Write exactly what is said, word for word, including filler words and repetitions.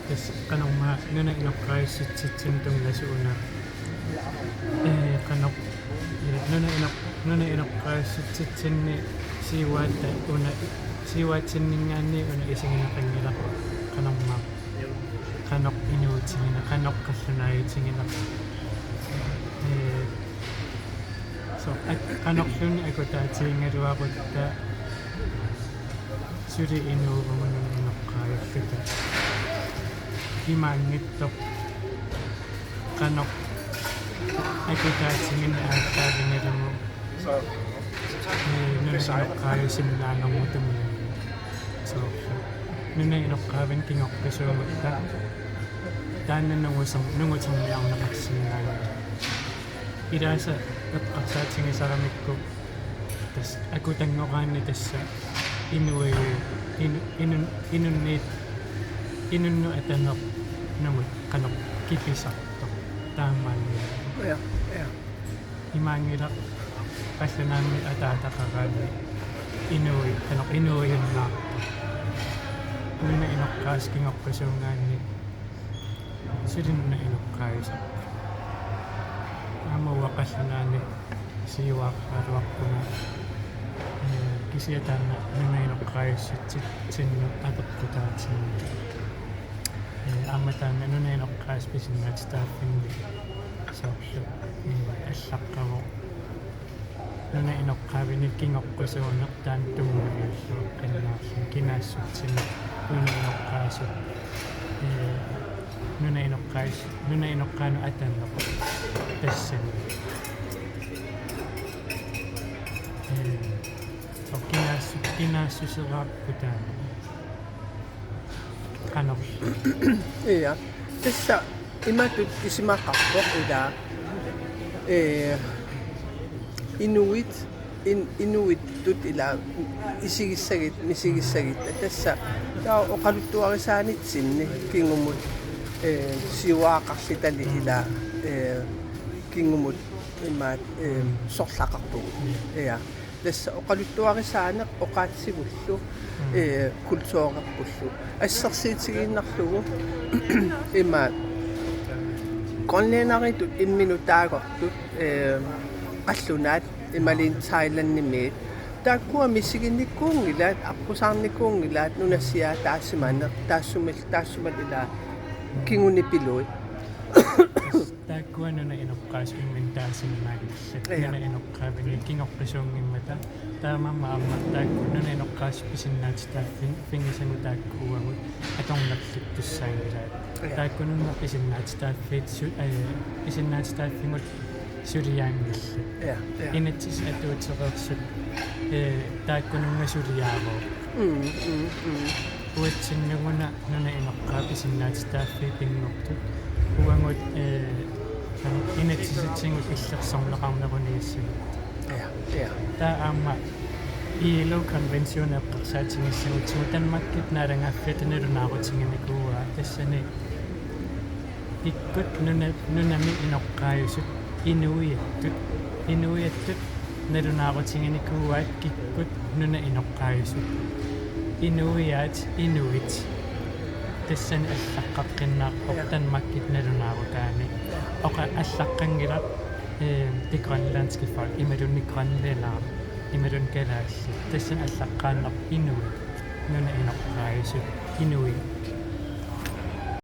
Tassa qanormaa nunap inoqqaajussutsitsinni tunngasoq una. Ee, qanoq, ee, nunap inoq-, nunap inoqqaajussutsitsinni siuaata una, siuaatsinninngaanniit una isigineqanngilaq qanormaa. Qanoq inuutigina, qanoq qallunaajutiginaq. Ee, so, ak-, qanorluunniit akutaatigigaluarutta suli inuuvugut nunap inoqqaavilluta. Imaanngitsoq qanoq akutaatigineq aallaavigalugu, ee, nunap inoqqaavissusinnaanermut tunngavigiga. Soorlu nunap inoqqaavinik kingoqqisuugutta taanna nunguser-, nunguterniarneqarsinnaanngilaq. Ilaasa eqqarsaatigisaramikku tassa akutanngoraanni tassa inui-, inu-, inun-, inunniit, inunnut ataneq nungut qanoq kipisartoq taamaanngilaq. Ja, ja. Imaanngilaq qallunaamik ataataqaraanni inui-, qanoq inuujunnaartoq. Nunap inoqqaasut kingoqqisuugaanni suli nunap inoqqaavisarput. Aamma uanga qallunaanut siuaqqaaraluarpunga, ee, kisianni taanna nunap inoqqaajussutsitsinnut apeqqutaatigiga. Ee, aamma taanna nunap inoqqaasut pisinnaatitaaffinni soorlu, ee, allaqqavoq nunap inoqqaavinik kingoqqisuuneq taanna tunngaviullugu qinnaarluni kinaassutsineq nunap inoqqaasut, ee, nunap inoqqaas-, nunap inoqqaanut ataneq tassani. Ee, soorlu kinaassu-, kinaassuseraarput taanna. Qanoq. Ja. Tassa imatut isumaqarpoq ila, ee, inuit, in-, inuittut ila isigissagit, misigissagit. Tassa taava oqaluttuarisaanitsinni kingumut, ee, siuaaqarlutali ila, ee, kingumut imaat, ee, sorlaqarpugut. Ja. Tassa oqaluttuarisaaneq oqaatsigullu, mm, ee, kulturerpullu. Assersuutigiinnarlugu ima grønlænderitut imminut taagortut, ee, qallunaat imaluunniit thailandimiit. Taakkua misiginikuunngilaat, aqqusaarnikuunngilaat nunasiaataasimaneq, taassumil-, taassumalu ila kingunipiluit. Taakkua nunap inoqqaasut imminut taasinnaagallat. Ja. Nunap inoqqaavinik kingoqqisuunngimmata. Taamaammat aamma taakku nunap inoqqaasut pisinnaatitaaffin-, -ffigisagut taakku uagut atornerluttussaanngilaat. Ja. Taakkununnga pisinnaatitaaffiit su-, ee, pisinnaatitaaffigut suliaanngillat. Ja, ja. Inatsisit atuutereersut, ee, taakkununnga suliaavoq. Mm, mm, mm. Uatsinnut una nunap inoqqaasut pisinnaatitaaffiit pinngortut. Uagut, ee, inatsisitigut illersorneqarneruniassagut. Ja, ja. Taava aamma I L O-konvention eqqarsaatigissagutsigu Danmarkip naalagaaffiata nalunaarutiginikuuaa tassani kikkut nuna-, nunami inoqqaajusut inuiattut, inuiattut nalunaarutiginikuuaat kikkut nunap inoqqaajusut. Inuiaat inuit. Tassani allaqqaqqinnaarpoq. Ja. Danmarkip nalunaarutaani. Oqa-, allaqqanngilaq, øh, det grønlandske folk, imaluunniit grønlændere, imaluunniit kalaallit. Tassani allaqqaannarpoq inuit, nunap inoqqaajusut, inuit.